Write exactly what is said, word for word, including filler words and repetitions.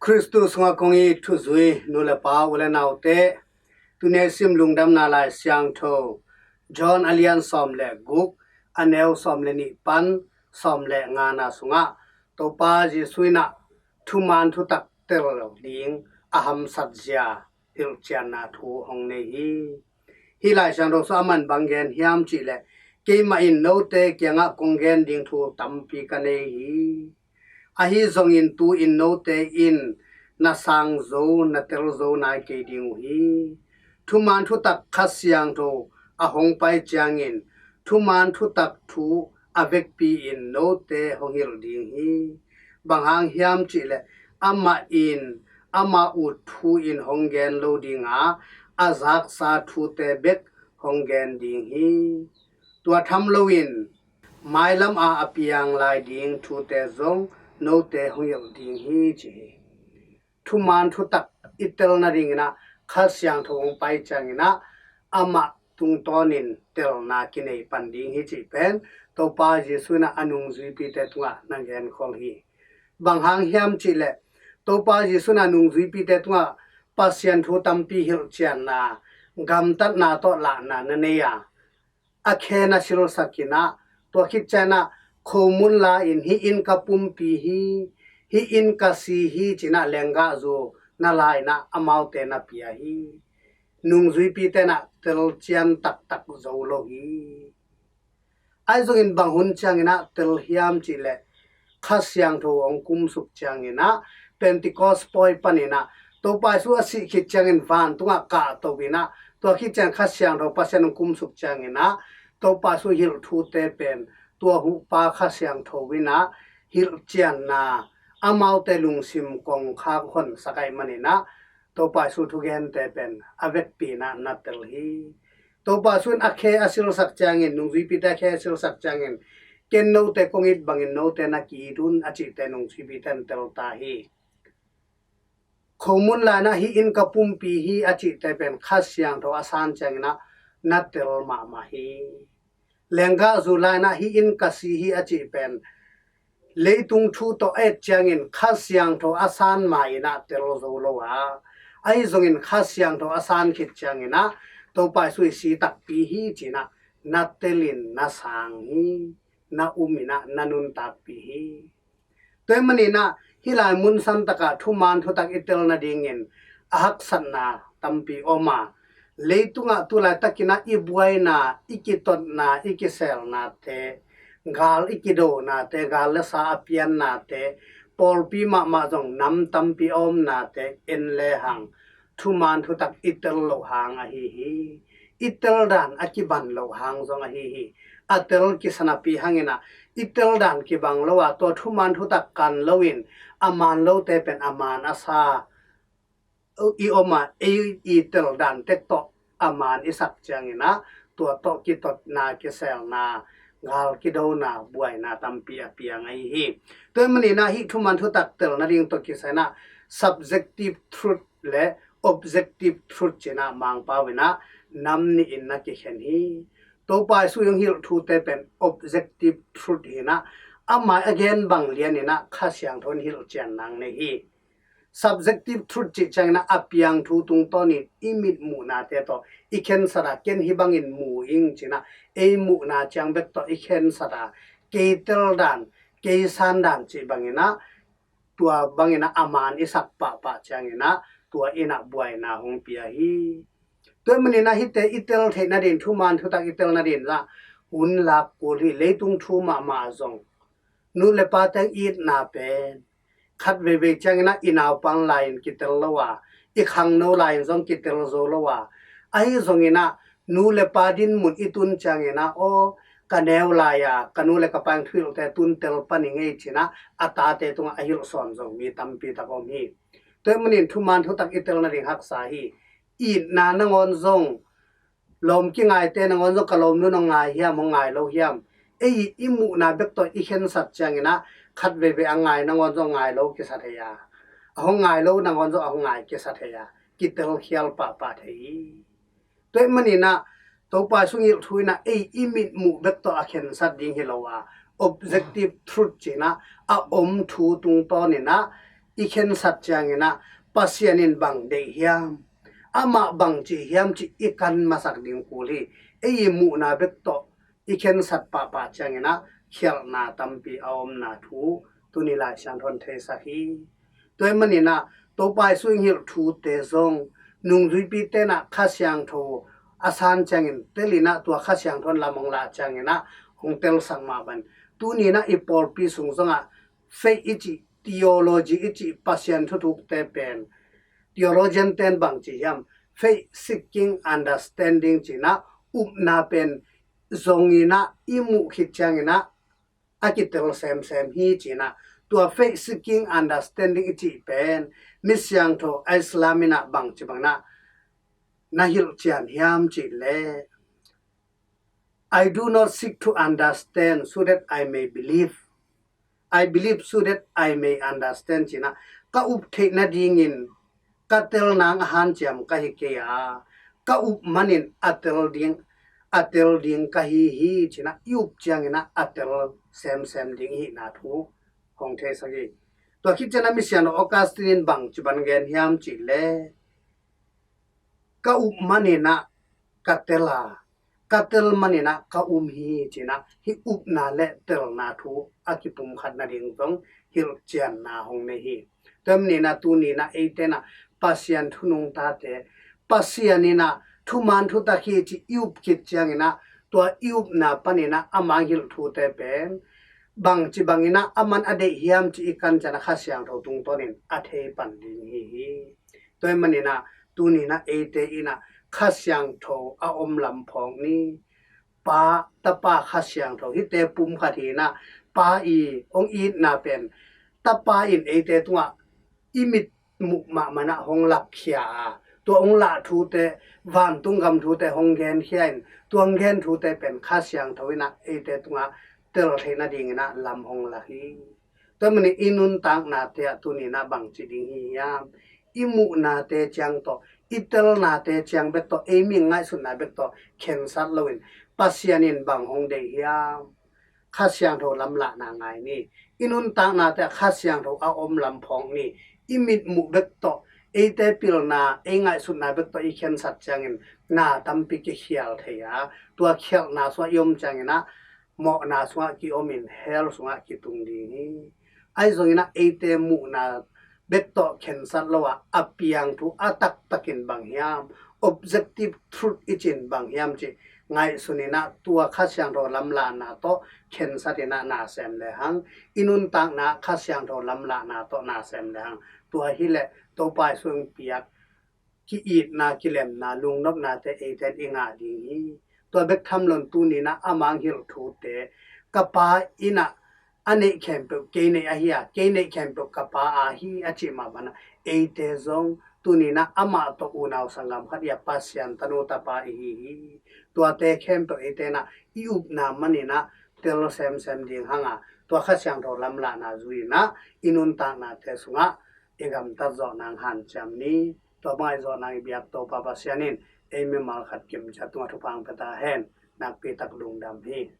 Khristu sungah kong it thuzui nu le pa, u le naute, tuni a i sim Lungdamna Lai Siangtho John a lian sawm le guk, a neu sawm le nih pan sawm le ngana sungah Topa Jesuh in ah thuman thutak tel ding a hamsat zia hilhcianna thu hong nei hi. Hih Lai Siangtho sung a man bang gen hiam cih leh, keimah in note kiangah kong gen ding thu tampi ka nei hi. Ahi zongin tu-in note in na sang zo, na tel zo nai kei ding uh hi. Thuman thutak Kha Siangtho a hong pai ciangin thuman thutak thu a vekpi-in note hong hilh ding hi. Bang hang hiam cih leh, amah in ama ut thu in hong gen lo ding a, a zaksa thute bek hong gen ding hi. Tua tham loin mailam a a piang lai ding thute zong note hong hilh ding hi, ci hi. Thuman thutak i tel nadingin ah Kha Siangtho hong pai ciangin ah amah tungtawnin telna kinei pan ding hi cih pen Topa Jesuh in ah a nungzuipite tungah na genkhol hi. Bang hang hiam cih leh, Topa Jesuh in ah nungzuipite tungah Pasian thu tampi hilhcianna, gamtatna tawh lahna na nei a, a khe na silsak in ah, tua khit ciangin ah khomun la-in, "Hih in ka pumpi hi, hih in ka si hi," ci-in ah lenggahzu na la in ah amaute na pia hi. Nungzuipite in ah telcian taktak zo lo hi. Ahi zongin bang hun ciangin ah tel hiam cih leh, Kha Siangtho hong kumsuk ciangin ah, Pentecost pawi panin ah, Topa Jesuh a sih khit ciangin vantungah kahto in ah, tua khit ciang Kha Siangtho Pasian hong kumsuk ciangin ah, Topa Jesuh hilh thute pen tua huhpa Kha Siangtho in ah hilhcianna, amaute lungsim kongkhak honsak ahih manin ah, Topa Jesuh thugente pen a vekpi in ah na tel hi. Topa Jesuh in a khe a silsak ciangin, nungzuipite a khe a silsak ciangin, "Ken note kong it bangin note na ki-it un," a cihte nungzuipite in tel ta hi. Khomun la in ah, "Hih in ka pumpi hi," a cihte pen Kha Siangtho a san ciangin ah na tel mahmah hi. Lenggahzu la in ah, "Hih in ka si hi," a cih pen leitung thu tawh a et ciangin Kha Siangtho a san ma in ah tel zo lo a, ahi zongin Kha Siangtho a san khit ciangin ah Topa Jesuh i si takpi hi ci-in ah na telin na sang hi, na um in ah na nuntakpih hi. Tua ahih manin ah hih lai mun santak ah thuman thutak i tel nadingin a haksatna tampi om a, leitungah tu laitakin ah i buaina, i kitotna, i kiselnate, gal i kidonate, gal le sa a piannate, pawlpi mahmah zong nam tampi a omnate en lehang thuman thutak i tel loh hang ahi hi. I tel dan a kiban loh hang zong ahi hi. A tel kisa napi hangin ah i tel dan kibang lo a, tua thuman thutak kan loin a man lote pen a man a sa i om a, ei i tel dan tek tawh a man i sak ciangin ah tua tawh kitotna, kiselna, gal kidona, buaina tampi a piang ahi hi. Tua ahih manin ah hih thuman thutak tel nading tawh kisai in ah subjective truth le objective truth ci-in ah Mangpau in ah nam nih in na kikhen hi. Topa Jesuh i hong hilh thute pen objective truth hi in ah, amah a gen bang lian in ah Kha Siangtho in hilhcian nang nei hi. Subjective truth cih ciangin ah a piang thu tungtawnin i mitmuhnate tawh i khensat a, "Ken hih bangin mu ing," ci-in ah ei muhna ciang bek tawh i khensat a, kei tel dan, kei san dan cih bangin ah, tua bangin ah a man i sak pahpah ciangin ah tua in ah buaina hong pia hi. Tua ahih manin ah hihte i tel theih nading, thuman thutak i tel nading ah hun lak kul hi. Leitung thu mahmah zong nu le pa teng itna pen khat veivei ciangin ah i naupang lai-in kitel lo a, i khangno lai-in zong kitel zo lo a, ahi zongin ah nu le pa dinmun i tun ciangin ah, "Aw, ka neu lai a ka nu le ka pa in thuhilhte tun tel pan ing ei," ci-in ah a tate tungah a hilh sawn zong mi tampi tak om hi. Tua ahih manin thuman thutak i tel nading haksa hi. Itna nangawn zong, lawm kingaite nangawn zong, "Ka lawmnu in hong ngai hiam, hong ngai lo hiam?" Ei i muhna bek tawh i khensat ciangin ah khat veivei a ngai nangawn zong ngai lo kisa thei a, a hong ngai lo nangawn zong a hong ngai kisa thei a, kitel khial pahpah thei hi. Tua ahih manin ah Topa Jesuh i hong hilh thu in ah ei i mitmuh bek tawh a khensat ding hi lo a, objective truth ci-in ah a om thu tungtawnin ah i khensat ciangin ah Pasian in bang deih hiam, amah bang ci hiam cih i kan masak ding kul hi. Ei i muhna bek tawh i khensat pahpah ciangin ah khialhna tampi a omna thu tuni Lai Siangtho in theisak hi. Tua ahih manin ah Topa Jesu in hilh thute zong nungzuipite in ah Kha Siangtho a san ciangin tel in ah tua Kha Siangtho in lam hong lah ciangin ah hong telsak mah bang. Tuni in ah i pawlpi sung zong ah faith i cih, theology i cih Pasian thuthukte pen theologian ten bang ci hiam, faith seeking understanding ci in ah upna pen zong in ah i muh khit ciangin ah a kitel semsem hi ci in ah, tua faith seeking understanding i cih pen Misiangtho Islam in ah bang ci bang in ah na hilh cian hiam cih leh, "I do not seek to understand so that I may believe. I believe so that I may understand," ci in ah, ka up theih nadingin ka tel nang a hanciam ka hi kei a, ka up manin a tel ding, a tel ding ka hi hi ci in ah, i up ciangin ah a tel semsem ding i hihna thu hong theisak hi. Tua khit ciangin ah Misiangtho Augustine in bang ci bang gen hiam cih leh, "Ka up manin ah ka tel a, ka tel manin ah ka um hi," ci in ah, hih upna le telna thu a kipumkhat nading zong hilhcianna hong nei hi. Tua ahih manin ah tuni in ah eite in ah Pasian thu nungtate, Pasian in ah thuman thutak hi cih i up khit ciangin ah, tua i upna panin ah a mang hilh thute pen bang ci bangin ah a man a deih hiam cih i kan ciangin ah Kha Siangtho tungtawnin a thei pan ding hi hi. Tua ahih manin ah tuni in ah eite in ah Kha Siangtho a om lam phawk ni. Pa, Tapa, Kha Siangtho, hihte pumkhat hi in ah, Pa i hong itna pen Tapa in eite tungah i mit muh mahmah in ah hong lakkhia a, tua hong lah thute, vantung gam thute hong genkhia in, tua hong gen thute pen Kha Siangtho in ah eite tungah tel theih nadingin ah lam hong lak hi. Tua ahih manin i nuntaknate ah tuni in ah bang ci ding hi hiam? I muhnate ciang tawh, i telnate ciang bek tawh, ei mi ngaihsutna bek tawh khensat loin, Pasian in bang hong deih hiam? Kha Siangtho lamlahna ngai ni. I nuntaknate ah Kha Siangtho a om lam phawk ni. I mit muh bek tawh, eite pilna, ei ngaihsutna bek tawh i khensat ciangin na tampi kikhial thei a, tua khialhna sungah i om ciangin ah mawhna sungah ki-om in hell sungah kitung ding hi. Ahi zongin ah eite muhna bek tawh khensat lo a, a piang thu a taktakin bang hiam, objective truth i cih in bang hiam cih ngaihsun in ah, tua Kha Siangtho lamlahna tawh khensat in ah na sem lehang, i nuntakna Kha Siangtho lamlahna tawh na sem lehang, tua hi leh Topa Jesu in piak ki-itna, kilemna, lungnopnate eite in i ngah ding hi. Tua bek tham loin tuni in ah a mang hilh thute, "Ka Pa in ah a neih khempeuh kei neih ahi a, kei neih khempeuh ka Pa a hi," a cih mah bangin ah eite zong tuni in ah amah tawh unau sanggam khat i a, Pasian tanu tapa i hi hi. Tuate khempeuh eite in ah i upna manin ah tel semsem ding hang a, tua Kha Siangtho lamlahna zui in ah i nuntaknate sungah i gamtat zawh nang hanciam ni. Tua bang i zawh nang i biak Topa Pasian in ei mimal khat kimciat tungah thupha hong pia ta hen. Nakpi tak lungdam hi.